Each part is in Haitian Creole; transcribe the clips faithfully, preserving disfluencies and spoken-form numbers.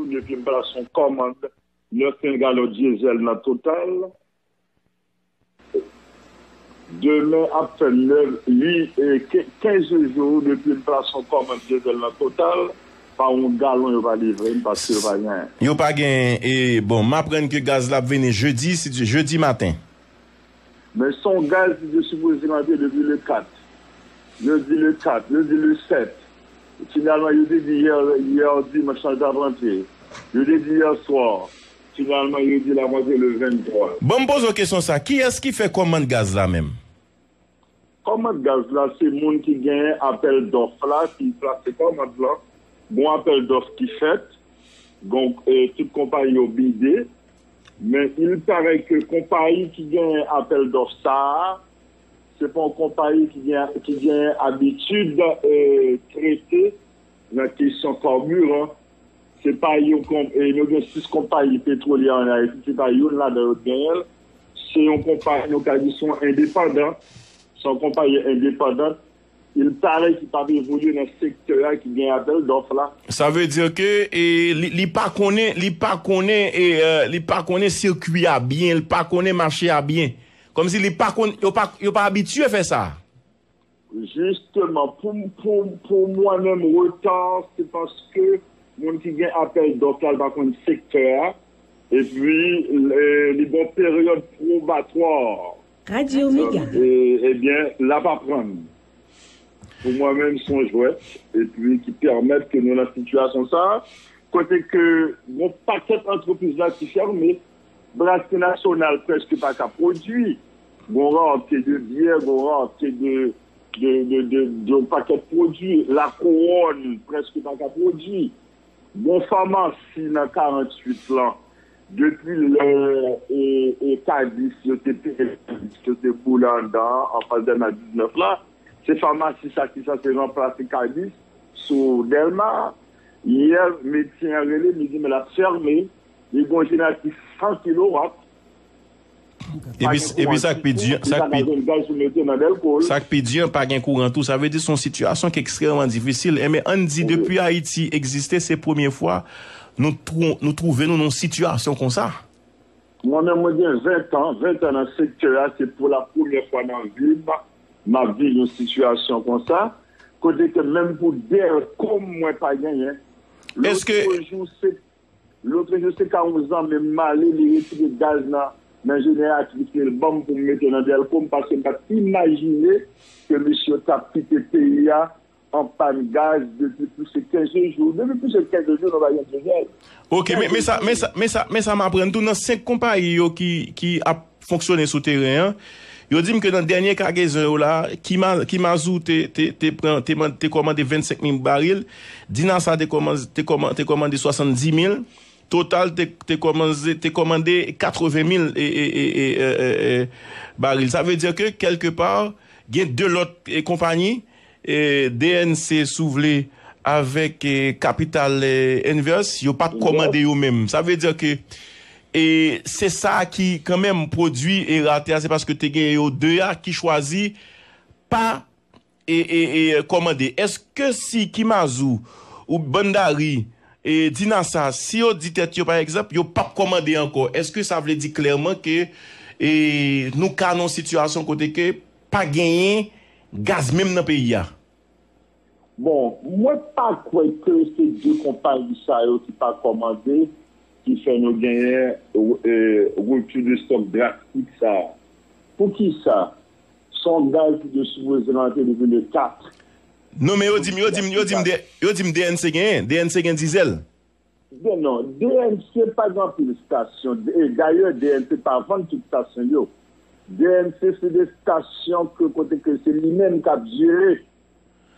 Depi m plase yon kòmand nèf mil galon dyezèl nan Total, demen ap fè nèf, uit, e, ke-, kenz jou depi m plase yon kòmand dyezèl nan Total, pa yon galon yo pa livre m paske yo pa gen. Yo pa gen, e, bon, m aprann ke gaz la ap vini jedi, si Dye, jedi maten. Men se yon gaz ki te sipoze rantre depi le kat. Yo di le kat, yo di le sèt. Finalman, yo te di yè, yè dimanch lan l t ap rantre. Yo te di yè swa. Finalman, yo di l ap rantre le venntwa. Bon, m poze w kesyon sa. Kiyès ki fè kòmand gaz la menm? Kòmand gaz la, se moun ki genyen apèl dòf la, ki plase kòmand lan. Gon apèl dòf ki fèt. Gon, e, tout konpayi yo bide. Men il paraît ke konpayi ki genyen apèl dòf sa a, se pa yon konpayi ki gen, ki genyen abitid, e, trete nan kesyon kabiran. Se pa yon kon-, e, nou gen sis konpayi petwolyè ann Ayiti, se pa youn ladan yo t genyen l. Se yon konpayi, nou ka di se yon endepandan. Se yon konpayi endepandan. Il paraît ki p ap evolye nan sektè a ki gen apèl dòf la. Sa vle di ke, e, li, li pa konnen, li pa konnen, e, e, li pa konnen sikwi a byen, li pa konnen mache a byen. Kòmsi li pa konn, yo pa, yo pa abitye fè sa. Jisteman, pou, pou, pou mwen menm, reta, se paske moun ki gen apèl dòf la, li pa konn sektè a, epi, e, li gen yon peryòd pwobatwa. Radyo Mega. E, ebyen, l ap aprann. Pou mwen menm, se yon jwèt, epi ki pèmèt ke nou nan sitiyasyon sa a, kote ke gon pakèt antrepriz la ki fèmen, braseri nasyonal prèske pa ka pwodui, gon rarte de byè, gon rarte de, de, de, de, de yon pakèt pwodui, lakouwòn prèske pa ka pwodui. Gon famasi nan karanntuit lan, depi lè, e, e, Kadis yo te peye, yo te boule anndan an, anfas Dèlma diznèf la, se famasi sa ki sanse ranplase Kadis sou Dèlma. Yè, medsen an rele m, li di m l ap fèmen, li gon jenati san kilowat. Epi, epi sa k pi di, sa k pi, sa k pi di an, pa gen kouran tou. Sa vle di se yon sitiyasyon ki ekstrèmman difisil. Enben, ann di, depi Ayiti egziste, se premye fwa nou twou-, nou twouve nou nan yon sitiyasyon konsa. Mwen menm, mwen gen ven tan, ven tan nan sektè a, se pou la premyè fwa nan vi m, m ap viv yon sitiyasyon konsa, kote ke menm pou dèlko m, mwen pa genyen. Èske Lotrejou, se Lotrejou, se ka yon zanmi m, m ale, li retire gaz nan, nan jeneratris li, l ban m pou m mete nan dèlko m, paske m pa t imajine ke misye t ap kite peyi a an pàn gaz depi plis ke kenz jou. Depi plis ke kenz jou, nou pa jwenn dizèl. Ok, men, men sa, men sa, men sa, men sa m aprann tou nan senk konpayi yo ki, ki ap fonksyone sou teren an. Yo di m ke nan dènye kagezon yo la, Kima-, Kimazou te, te, te pran, te man-, te kòmande vennsenk mil baril, Dinasa te kòman-, te kòman-, te kòmande swasanndimil, Total te, te kòmanse, te kòmande katreven mil, e, e, e, e, e, e, e, baril. Sa vle di ke, kèlke pa, gen de lòt, e, konpayi, e, D N C, si w vle, avèk, e, Capital, e, Invest, yo pa t kòmande yo menm. Sa vle di ke, e, se sa ki, kanmenm, pwodui, e, rate a, se paske te gen yo de a ki chwazi pa e, e, e, kòmande. Èske si Kimazou ou Bhandari, e, Dinasa, si yo di tèt yo, pa egzanp, yo p ap kòmande ankò, èske sa vle di klèman ke, e, nou ka nan yon sitiyasyon kote ke pa genyen gaz menm nan peyi a? Bon, mwen pa kwè ke se de konpayi sa yo ki pa kòmande ki fè nou genyen, e, rupture de stock drastik sa a. Poukisa? Se yon gaz ki te sipoze rantre depi le kat. Non, men yo di m, yo di m, yo di m, yo di m D N C genyen, D N C gen dizèl. Bon, non, D N C pa gen anpil estasyon. E, dayè, D N C pa vann tout estasyon yo. D N C se de estasyon ke kote ke se li menm k ap jere.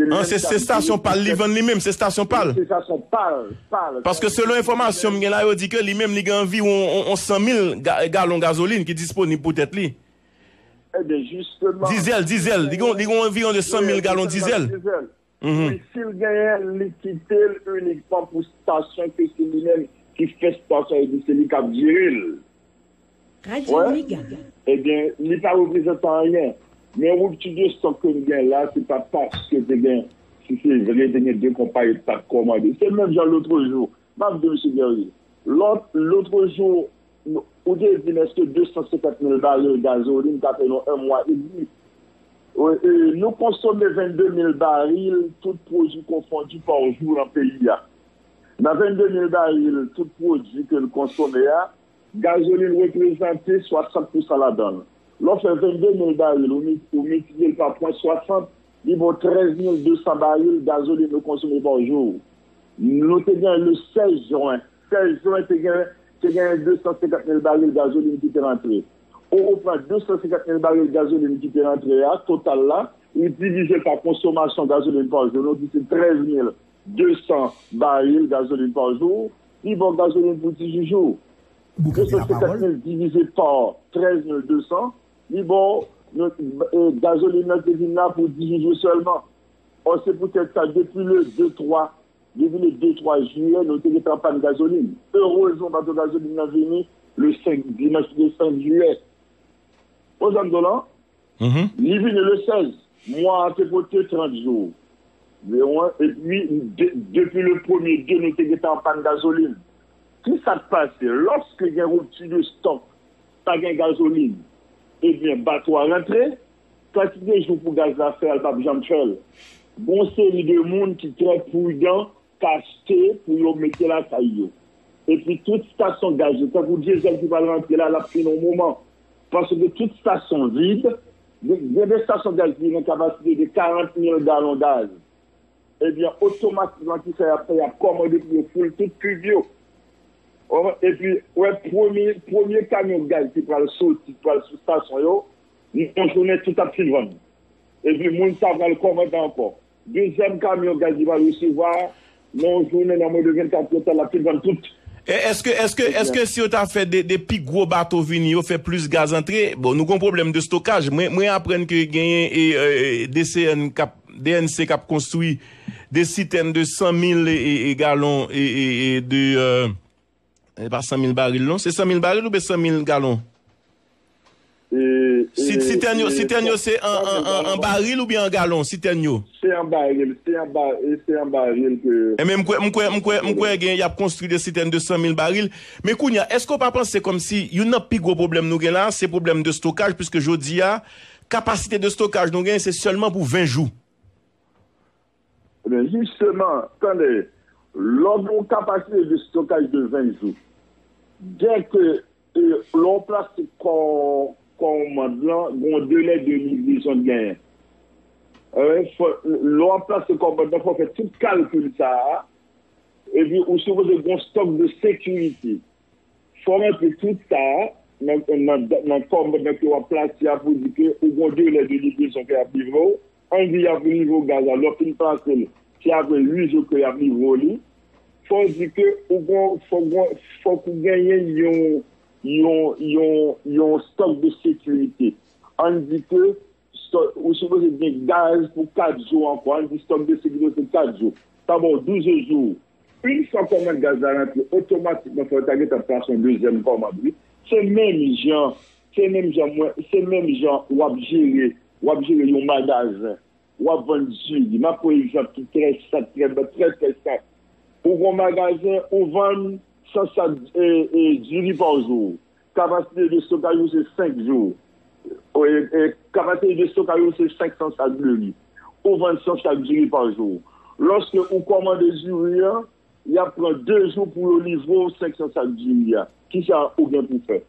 An, se, se estasyon pa l li vann li menm, se estasyon pa l. Se estasyon pa l, pa l. Paske selon enfòmasyon m gen la, yo di ke li menm li gen anviwon on, on san mil ga-, galon gazolin ki disponib pou tèt li. Ebyen, jisteman. Dizèl, dizèl. Li gen, li gen anviwon de san mil galon dizèl. Wi, si l genyen, li kite l inikman pou estasyon ke se li menm ki fè estasyon, epi se li k ap jere l. Radyo Mega. Ebyen, li pa reprezante anyen. Men rupture de stock ke n gen la, se pa paske te gen, si se vre, te gen de konpayi ki pa t kòmande. Se menm jan lotrejou, M ap di w, mesye Guerrier, lòt, lòt jou, ou te di m èske de san senkant mil baril gazolin ka fè nou en mwa edmi. E, e, nou konsome vennde mil baril, tout pwodui konfondi, pa jou nan peyi a. Nan vennde mil baril, tout pwodui ke n konsome a, gazolin reprezante swasant pousan ladan l. Lè w fè vennde mil baril, ou mi-, ou miltipliye l pa pwen swasant, li ba w trèz mil de san baril gazolin nou konsome pa jou. Nou te gen le sèz jen. Sèz jen te gen, te gen de san senkant mil baril gazolin ki te rantre. Ou, ou pran de san senkant mil baril gazolin ki te rantre a, total la, ou divize l pa konsomasyon gazolin pa jou, nou di se trèz mil de san baril gazolin pa jou, li ba w gazolin pou dizuit jou. Bouke de la pawòl. De san senkant mil divize pa trèz mil de san, li ba w, nou, e, gazolin nan te vin la pou dizuit jou sèlman. Ò, se poutèt sa, depi le de twa, depi le de twa jiyè, nou te gentan an pàn gazolin. Erezman, bato gazolin nan vini le senk, dimanch le senk jiyè. Ou konprann sa m di w la? Mhm. Li vini le sèz. Mwa a te pote trant jou. Epi, de-, depi le premye de, nou te gentan an pàn gazolin. Kisa k pase? Lòske gen ripti de stòk, pa gen gazolin, ebyen, bato a rantre, kantite jou pou gaz la fè a, l p ap janm fè l. Gon seri de moun ki trè pridan, k achte pou yo mete lakay yo. Epi tout estasyon gaz yo, tankou dyezèl ki pral rantre la, l ap fini yon moman. Paske tout estasyon vid, gen, gen de estasyon gaz ki gen kapasite de karant mil galon gaz. Ebyen, otomatikman, kisa y ap fè? Y ap kòmande pou yo foul tout kwib yo. Epi, wè, premye, premye kamyon gaz ki pral soti, ki pral sou estasyon yo, nan yon jounen, tout ap fin vann. Epi, moun sa pral kòmande ankò. Dezyèm kamyon gaz li pral resevwa, nan yon jounen, nan mwen de vennkat, yo ta la fin vann tout. E, èske, èske, èske si yo ta fè de, de pi gwo bato vini, yo fè plis gaz antre? Bon, nou gon pwoblèm de stokaj. Mwen, mwen aprann ke genyen, e, e, D C N k ap, D N C k ap konstwi de sitèn de san mil e, e, e galon, e, e, e de, e, e pa san mil baril, non. Se san mil baril oubyen san mil galon? E, e, sitèn yo, e, sitèn yo se an, an, an, an baril oubyen an galon, sitèn yo? Se an baril, se an ba-, e se an baril ke. Enben, m kwè, m kwè, m kwè, m kwè gen, y ap konstwi de sitèn de san mil baril. Men kounye a, èske w pa panse kòmsi youn nan pi gwo pwoblèm nou gen la, se pwoblèm de stokaj, piske jodi a, kapasite de stokaj nou gen, se sèlman pou ven jou? Ebyen, jisteman, tande, lè w gen yon kapasite de stokaj de ven jou, dèke, e, lè w plase kò-, kòmand lan, gen yon delè de livrezon k genyen. E, fò, lè w ap plase kòmand lan, fò w fè tout kalkil sa a, epi ou sipoze gen yon stòk de sekirite. Fò w rantre tout sa a nan, nan, nan kòmand ke w ap plase a pou di ke ou gen yon delè de livrezon ke y ap livre w. Ann di y ap livre w gaz la, lè w fin plase l, se apre uit jou ke y ap livre w li. Fò w di ke ou gon, fò gon, fòk ou genyen yon, yon, yon, yon stòk de sekirite. Ann di ke stòk, ou sipoze gen gaz pou kat jou ankò. Ann di stòk de sekirite se kat jou. Sa ba w douz jou. Yon fwa kòmand gaz la rantre, otomatikman fò yo ta gentan plase yon dezyèm kòmand, wi. Se menm jan, se menm jan mwen, se menm jan w ap jere, w ap jere yon magazen, w ap vann diri. M ap pran egzanp ki trè senp, trè, trè, trè senp. Ou gen yon magazen, ou vann san sak, e, e, diri pa jou. Kapasite de stokaj ou se senk jou. E, e, kapasite de stokaj ou se senk san sak diri. Ou vann san sak diri pa jou. Lòske ou kòmande diri an, y ap pran de jou pou yo livre w senk san sak diri a. Kisa ou gen pou fè?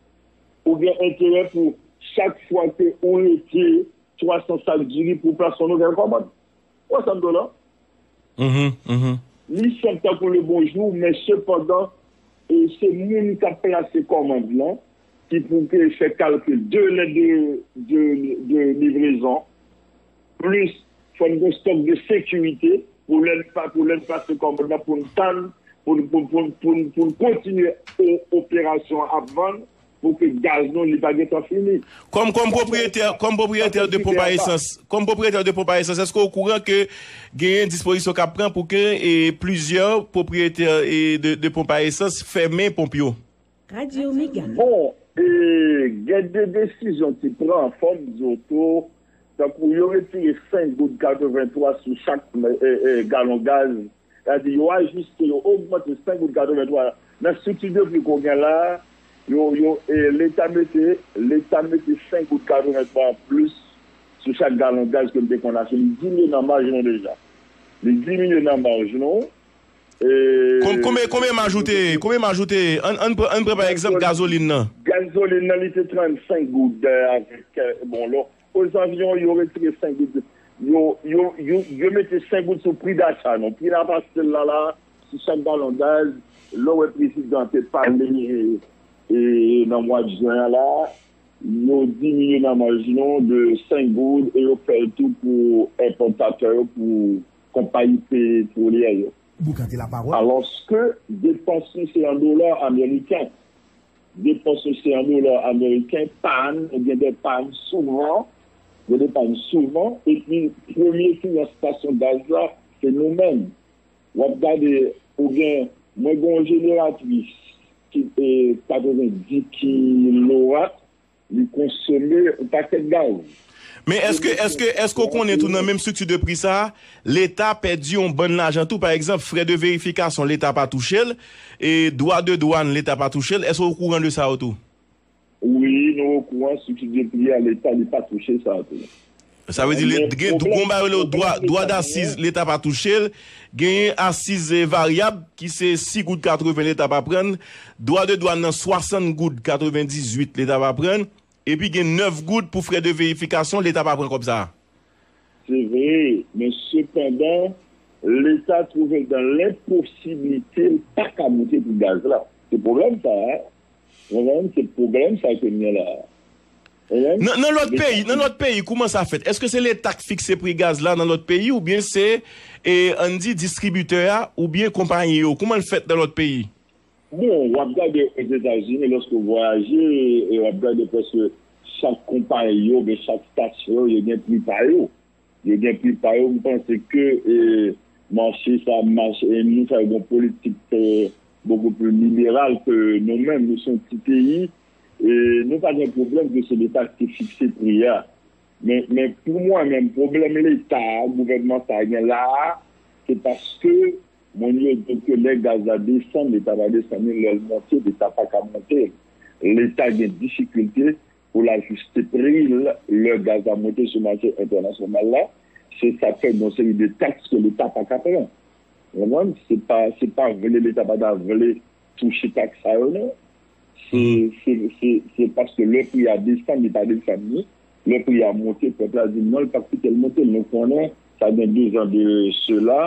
Ou gen enterè pou chak fwa ke ou rete twa san sak diri pou plas yon nouvèl kòmand. Ou wè sa m di w la? Mhm, mhm. Li senp tankou le bonjou, men sepandan, e, se moun k ap plase kòmand lan ki pou ke fè kalkil delè de, de, de livrezon, plis fò n gen stòk de sekirite pou lè n pa, pou lè n plase kòmand lan, pou n tann, pou n, pou, pou, pou, pou n kontinye o-, operasyon an ap vann, pou ke gaz nou li pa gentan fini. Kòm, kòm pwopriyetè, kòm pwopriyetè de ponp a esans, kòm pwopriyetè de ponp a esans, èske w okouran ke genyen dispozisyon k ap pran pou ke, e, plizyè pwopriyetè, e, de, de ponp a esans fèmen ponp yo? Radyo Mega. Bon, e, gen de desizyon ki pran, fò m di w tou, tankou yo retire senk goud katrevenntwa sou chak, e, e, galon gaz, Sa di yo ajiste, yo ogmante senk goud katrevenntwa nan estrikti de pri ke w gen la a, yo, yo, e, Leta mete, Leta mete senk goud katrevenntwa an plis sou chak galon gaz ke m te konn achte. Li diminye nan maj nou deja. Li diminye nan maj nou. E, Kon-, konbyen, konbyen m ajoute, konbyen m ajoute, ann, ann pran, ann pran pa egzanp gazolin nan. Gazolin nan, li te trannsenk goud, e, avèk, e, bon, lò, ozanviyon, yo retire senk goud. Yo, yo, yo, yo mete senk goud sou pri dacha nou. Pri n ap achte l la, la, sou chak galon gaz, lè w wè prezidan te pale, e, nan mwa jen an la, yo diminye nan maj nou de senk goud e yo fè l tou pou enpòtatè yo, pou konpayi petrolyè yo. Boukante lapawòl. Alòske depans nou se an dola ameriken. Depans nou se an dola ameriken, pàn, nou gen de pàn souvan, gen de pàn souvan, epi premye kliyan estasyon gaz la, se nou menm. W ap gade, ou gen, mwen gen yon jeneratris ki, e, katrevendis kilowat, li konsome yon pakèt gaz. Men èske, èske, èske w konnen tou nan menm estrikti de pri sa a, Leta pèdi yon bann lajan tou? Pa egzanp, frè de verifikasyon, Leta pa touche l, e dwa de dwàn, Leta pa touche l. Èske w okouran de sa yo tou? Wi, nou okouran, estrikti de pri a, Leta, li pa touche sa a tou. Sa vle di, le, gen, gon bagay yo rele dwa, dwa dasiz, Leta pa touche l. Genyen asiz, e, varyab, ki se sis goud katreven, Leta pa pran l. Dwa de dwàn nan, swasant goud katrevendizuit, Leta pa pran l. Epi gen nèf goud pou frè de verifikasyon, Leta pa pran kòb sa a. Se vre, men sepandan, Leta twouve l dan lenposiblite, l pa ka moute pri gaz la. Se pwoblèm sa a. Ou konprann? Se pwoblèm sa ke n gen la a. Ou konprann? Nan, nan lòt peyi, nan lòt peyi, kouman sa fèt? Èske se Leta k fikse pri gaz la nan lòt peyi oubyen se, e, ann di, distribitè a oubyen konpayi yo? Kouman l fèt nan lòt peyi? Bon, w ap gade Ozetazini, lòske w vwayaje, e w ap gade prèske chak konpayi yo, oubyen chak estasyon yo, yo gen pri pa yo. Yo gen pri pa yo, m panse ke, e, mache sa ap mache, e nou sa gen yon politik, e, bokou pli liberal ke nou menm, nou se yon ti peyi, e nou pa gen pwoblèm ke se Leta ki te fikse pri a. Men, men pou mwen menm, pwoblèm Leta a, gouvènman sa a gen la a, se paske moun yo di ke lè gaz la desann, Leta pa desann li, lè l monte, Leta pa ka monte. Leta gen difikilte pou l ajiste pri l lè gaz la monte sou mache entènasyonal la. Se sa k fè gen yon seri de taks ke Leta pa ka pran. Ou konprann? Se pa, se pa vle, Leta pa ta vle touche taks sa yo, non. Se, se, se, se paske lè pri a desann, li pa desann li. Lè pri a monte, pèp la di non, li p ap kite l monte. Nou konnen, sa gen de zan de sela,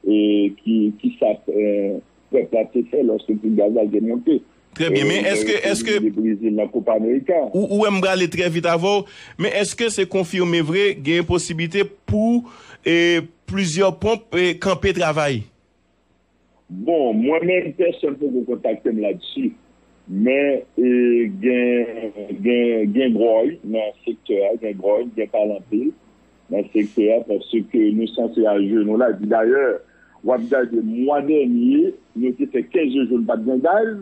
e ki, ki sa, e, pèp la te fè lòske pri gaz la te monte. Trè byen, men èske, èske de Brezil nan Copa America. Ou, ou wè m prale trè vit avè w, men èske se konfime vre, gen posiblite pou, e, plizyè ponp, e, kanpe travay? Bon, mwen menm, pèsonn poko kontakte m ladsi. Men, e, gen, gen, gen gwòy nan sektè a, gen gwòy, gen pale anpil nan sektè a, paske nou sanse ajenou la. Dayè, w ap gade, mwa dènye, nou te fè kenz jou nou pa t gen gaz.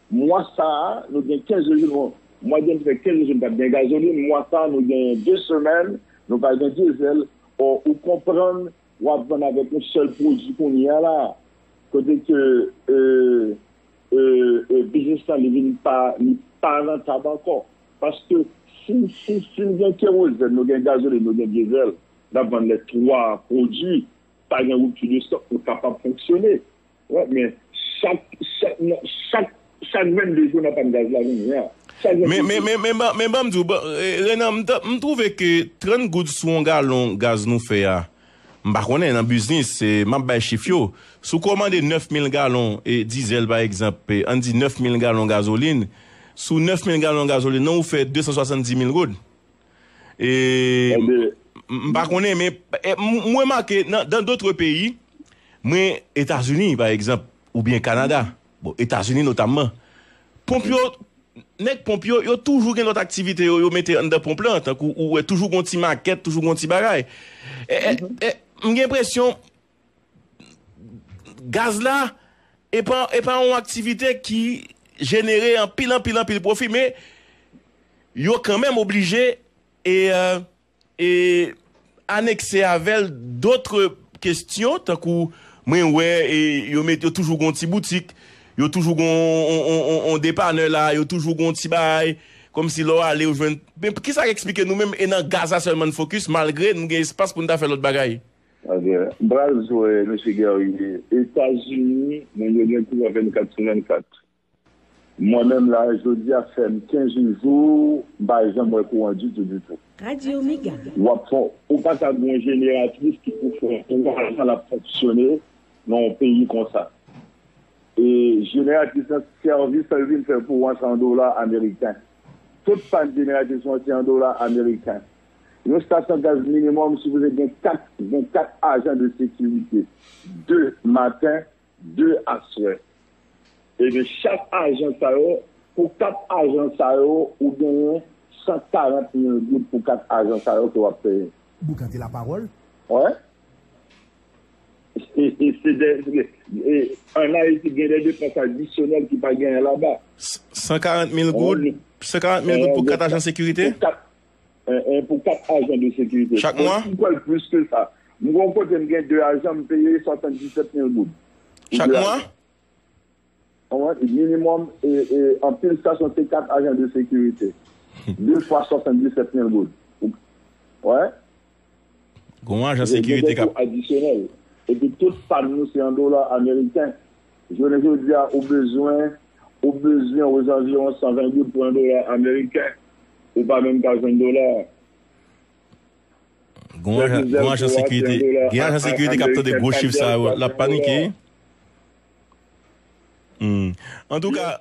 Mwa sa a, nou gen kenz jou nou, mwa dènye nou te fè kenz jou nou pa t gen gazolin. Mwa sa a, nou gen de semèn, nou pa gen dyezèl. Ò, ou konprann, w ap vann avèk yon sèl pwodui kounye a la. Kote ke, e, e, e, biznis lan li vin pa, li pa rantab ankò. Paske si, si, si n gen kerozèn, nou gen gazolin, nou gen dyezèl, n ap vann lè twa pwodui, pa gen ripti de stòk, nou kapab fonksyone. Wè, men chak, chak, nan chak, chak vennde jou nan pàn gaz la kounye a. Chak vennde jou. Men, men, men, men, ban- men ban m di w, ban- e, Renan, m ta- m twouve ke trant goud sou yon galon gaz nou fè a, m pa konnen nan biznis, se, m ap bay chif yo. Si w kòmande nèf mil galon, e, dizèl, pa egzanp, e, ann di nèf mil galon gazolin, sou nèf mil galon gazolin nan, ou fè de san swasanndis mil goud. E, m, m pa konnen, men, e, m, m remake, nan, dans d'autres pays, mwen, Etazini, pa egzanp, oubyen Kanada, bon, Etazini notamman, ponp yo, nèg ponp yo, yo toujou gen lòt aktivite yo, yo mete anndan ponp lan, tankou ou wè toujou gon ti makèt, toujou gon ti bagay. E, e, e, m gen enpresyon, gaz la, e pa, e pa yon aktivite ki jenere anpil, anpil, anpil pwofi, men yo kanmenm oblije, e, e, e, anekse avè l dòt kesyon, tankou Mwen wè, e, yo met, yo toujou gon ti boutik, yo toujou gon on, on, on, on depanè la, yo toujou gon ti bagay, kòmsi lè w ale, ou jwenn. Men kisa k eksplike nou menm, e nan Gaza sèlman n fokis, malgre nou gen espas pou n ta fè lòt bagay? Ok. M pral di w, mesye Guerrier, Etazini, moun yo gen pouvwa vennkat sou vennkat. Mwen menm la, jodi a fè m kenz jou, m pa janm wè kouran ditou, ditou. Radio Mega. W ap fè, ou pa ka gen yon jeneratris ki pou fè twa zan l ap fonksyone nan yon peyi konsa. E jeneratris lan, sèvis sa l vin fè pou w an, se an dola ameriken. Tout pann jeneratris lan se an dola ameriken. Yon estasyon gaz minimòm sipoze gen kat, gen kat ajan de sekirite. De maten, de aswè. Ebyen, chak ajan sa yo, pou kat ajan sa yo, ou genyen san karant mil goud pou kat ajan sa yo ke w ap peye. Boukan te lapawòl. Wè. E, e, se de, e, ann Ayiti, gen de depans adisyonèl ki pa genyen laba. S-, san karant mil goud? Wi. San karant mil goud pou kat ajan sekirite? Pou kat, e, e, pou kat ajan de sekirite. Chak mwa? M kwè l plis ke sa. M gon kote m gen de ajan, m peye swasanndiset mil goud. Chak mwa? Konprann? Minimòm, e, e, anpil estasyon se kat ajan de sekirite. De fwa swasanndiset mil goud. Wè. Gon ajan sekirite k ap adisyonèl. Epi tout pann nou se an dola ameriken. Jounen jodi a, ou bezwen, ou bezwen ozanviwon san ven goud pou an dola ameriken. Ou pa menm ka jwenn dola a. Gon ajan, gon ajan sekirite, gen ajan sekirite k ap tande gwo chif sa yo, l ap panike. Hmm. Antouka,